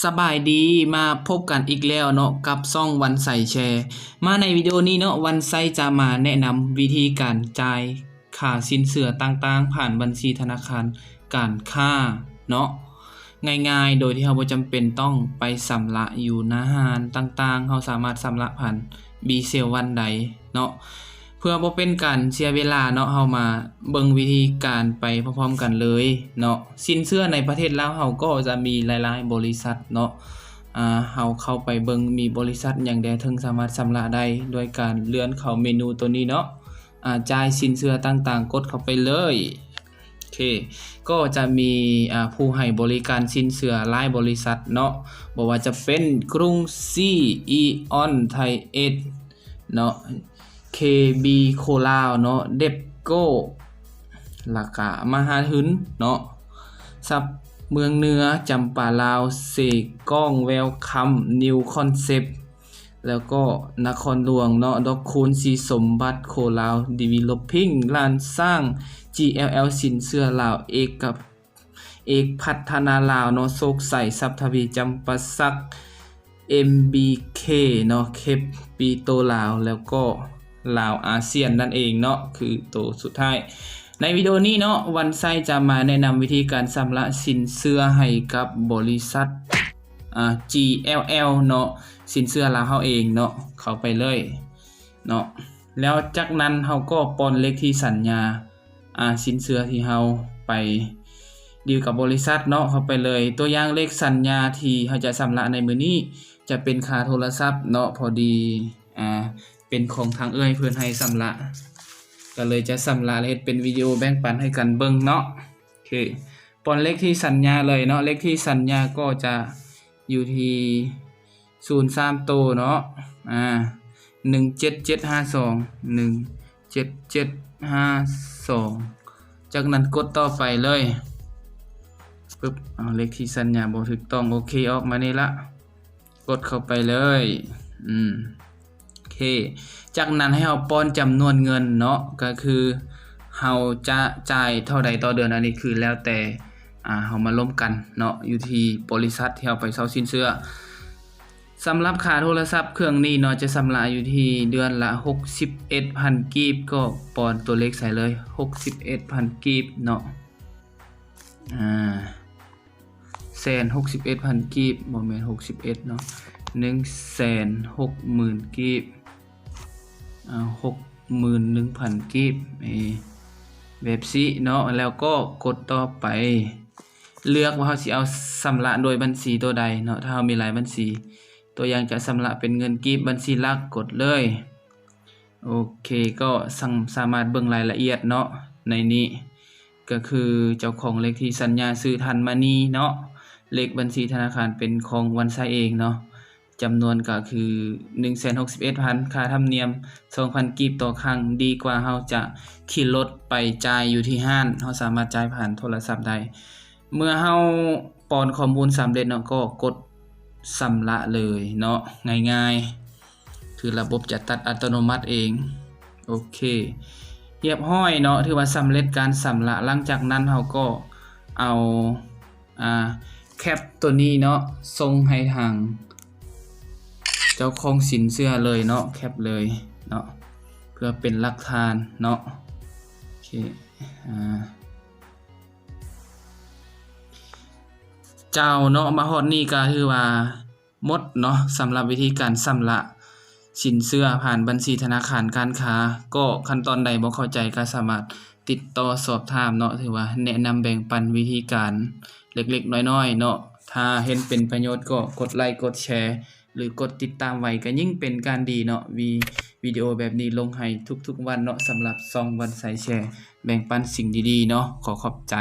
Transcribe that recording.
ສະບາຍດີ ມາພົບກັນອີກແລ້ວເນາະ ກັບຊ່ອງວັນໄຊແຊ. ມາໃນວິດີໂອນີ້ເນາະ ວັນໄຊຈະມາແນະນຳວິທີການຈ່າຍຄ່າສິນເຊື່ອຕ່າງໆ ຜ່ານບັນຊີທະນາຄານການຄ້າເນາະ ງ່າຍໆ ໂດຍທີ່ເຮົາບໍ່ຈຳເປັນຕ້ອງໄປຊຳລະຢູ່ໜ້າຮ້ານຕ່າງໆ, ເຮົາສາມາດຊຳລະຜ່ານ BCEL One ໄດ້ເນາະ. ເພື່ອບໍ່ເປັນການເສຍເວລາເນາະ ເຮົາມາເບິ່ງວິທີການໄປພ້ອມໆກັນເລີຍເນາະ. ສິນເຊື່ອໃນປະເທດລາວເຮົາກໍຈະມີຫຼາຍໆບໍລິສັດເນາະ. ອາ ເຮົາເຂົ້າໄປເບິ່ງມີບໍລິສັດຫຍັງແດ່ເຖິງສາມາດຊຳລະໄດ້ ດ້ວຍການເລື່ອນເຂົ້າເມນູໂຕນີ້ເນາະ. ອາ ຈ່າຍສິນເຊື່ອຕ່າງໆ ກົດເຂົ້າໄປເລີຍ. ໂອເຄ ກໍຈະມີ ອາ ຜູ້ໃຫ້ບໍລິການສິນເຊື່ອຫຼາຍບໍລິສັດເນາະ ບໍ່ວ່າຈະເປັນ ກຣຸງຊີ, ອີອອນ, ໄທເອັດເນາະ, ເຄບີໂຄລາວເນາະ, ເດັບໂກ້ ແລ້ວກະມະຫາທຶນເນາະ, ຊັບເມືອງເໜືອ, ຈຳປາລາວ, ເຊກອງ, ແວວຄຳ, ນິວຄອນເຊັບ ແລ້ວກໍນະຄອນຫຼວງເນາະ, ດອກຄູນ, ສີສົມບັດ, ໂຄລາວດີເວລອບພິ້ງ, ລ້ານຊ້າງ, ຈີແອລແອລ ສິນເຊື່ອລາວ, ເອກ ເອກພັດທະນາລາວເນາະ, ໂຊກໄຊ, ຊັບທະວີ, ຈຳປາສັກ, ເອັມບີເຄເນາະ, ເຄບປິໂຕລາວ ແລ້ວກໍລາວອາຊຽນນັ້ນເອງເນາະ ຄືໂຕສຸດທ້າຍ. ໃນວິດີໂອນີ້ເນາະ ວັນໄຊຈະມາແນະນຳວິທີການຊຳລະສິນເຊື່ອໃຫ້ກັບບໍລິສັດ ອາ ຈີແອລແອລເນາະ, ສິນເຊື່ອລາວເຮົາເອງເນາະ, ເຂົ້າໄປເລີຍເນາະ. ແລ້ວຈາກນັ້ນເຮົາກໍປ້ອນເລກທີສັນຍາ ອາ ສິນເຊື່ອທີ່ເຮົາໄປດີລກັບບໍລິສັດເນາະ ເຂົ້າໄປເລີຍ. ຕົວຢ່າງເລກສັນຍາທີ່ເຮົາຈະຊຳລະໃນມື້ນີ້ ຈະເປັນຄ່າໂທລະສັບເນາະ, ພໍດີ ອາ ເປັນຂອງທາງເອື້ອຍເພິ່ນໃຫ້ຊຳລະ ກໍເລີຍຈະຊຳລະ ແລະ ເຮັດເປັນວິດີໂອແບ່ງປັນໃຫ້ກັນເບິ່ງເນາະ. ໂອເຄ ປ້ອນເລກທີສັນຍາເລີຍເນາະ, ເລກທີສັນຍາກໍຈະຢູ່ທີ່ ສູນສາມໂຕເນາະ ອາ ໜຶ່ງເຈັດເຈັດຫ້າສອງ ໜຶ່ງເຈັດເຈັດຫ້າສອງ ຈາກນັ້ນກົດຕໍ່ໄປເລີຍ ປຶບ ເອົາ ເລກທີສັນຍາບໍ່ຖືກຕ້ອງ ໂອເຄ ອອກມານີ້ລະ ກົດເຂົ້າໄປເລີຍ ອືມ ໂອເຄ ຈາກນັ້ນໃຫ້ເຮົາປ້ອນຈຳນວນເງິນເນາະ ກໍຄືເຮົາຈະຈ່າຍເທົ່າໃດຕໍ່ເດືອນ ອັນນີ້ຄືແລ້ວແຕ່ ອາ ເຮົາມາລົມກັນເນາະ ຢູ່ທີ່ບໍລິສັດທີ່ເຮົາໄປເຊົ່າສິນເຊື່ອ. ສຳລັບຄ່າໂທລະສັບເຄື່ອງນີ້ເນາະ ຈະຊຳລະຢູ່ທີ່ເດືອນລະຫົກສິບເອັດພັນກີບ ກໍປ້ອນຕົວເລກໃສ່ເລີຍ ຫົກສິບເອັດພັນກີບເນາະ ອາ ແສນຫົກສິບເອັດພັນກີບ ບໍ່ແມ່ນຫົກສິບເອັດເນາະ ໜຶ່ງແສນຫົກໝື່ນກີບ ເອົາ ຫົກໝື່ນໜຶ່ງພັນກີບ ເອ ແບບຊີ້ເນາະ ແລ້ວກໍກົດຕໍ່ໄປ ເລືອກວ່າເຮົາຊິເອົາຊຳລະໂດຍບັນຊີຕົວໃດເນາະ ຖ້າເຮົາມີຫຼາຍບັນຊີ ຕົວຢ່າງຈະຊຳລະເປັນເງິນກີບ ບັນຊີຫຼັກ ກົດເລີຍ ໂອເຄ ກໍສາມາດເບິ່ງລາຍລະອຽດເນາະ ໃນນີ້ ກໍຄືເຈົ້າຂອງເລກທີສັນຍາຊື່ ທັນມະນີ ເນາະ ເລກບັນຊີທະນາຄານເປັນຂອງວັນໄຊເອງເນາະ ຈຳນວນກໍຄື ໜຶ່ງແສນຫົກສິບເອັດພັນ ຄ່າທຳນຽມ ສອງພັນກີບຕໍ່ຄັ້ງ ດີກວ່າເຮົາຈະຂີ່ລົດໄປຈ່າຍຢູ່ທີ່ຮ້ານ ເຮົາສາມາດຈ່າຍຜ່ານໂທລະສັບໄດ້. ເມື່ອເຮົາປ້ອນຂໍ້ມູນສຳເລັດເນາະ ກໍກົດຊຳລະເລີຍເນາະ ງ່າຍໆ ຄືລະບົບຈະຕັດອັດຕະໂນມັດເອງ ໂອເຄ ຮຽບຮ້ອຍເນາະ ຖືວ່າສຳເລັດການຊຳລະ ຫຼັງຈາກນັ້ນເຮົາກໍເອົາ ອາ ແຄັບໂຕນີ້ເນາະ ສົ່ງໃຫ້ທາງເຈົ້າຂອງສິນເຊື່ອເລີຍເນາະ ແຄັບເລີຍເນາະ ເພື່ອເປັນຫຼັກຖານເນາະ ໂອເຄ ອາ ເຈົ້າເນາະ ມາຮອດນີ້ກໍຖືວ່າໝົດເນາະ ສຳລັບວິທີການຊຳລະສິນເຊື່ອຜ່ານບັນຊີທະນາຄານການຄ້າ ກໍຂັ້ນຕອນໃດບໍ່ເຂົ້າໃຈກໍສາມາດຕິດຕໍ່ສອບຖາມເນາະ ຖືວ່າແນະນຳແບ່ງປັນວິທີການເລັກໆນ້ອຍໆເນາະ ຖ້າເຫັນເປັນປະໂຫຍດກໍກົດໄລກົດແຊ ຫຼືກົດຕິດຕາມໄວ້ກໍຍິ່ງເປັນການດີເນາະ ວິ ວິດີໂອແບບນີ້ລົງໃຫ້ທຸກໆວັນເນາະ ສຳລັບຊ່ອງວັນໄຊແຊ ແບ່ງປັນສິ່ງດີໆເນາະ ຂໍຂອບໃຈ.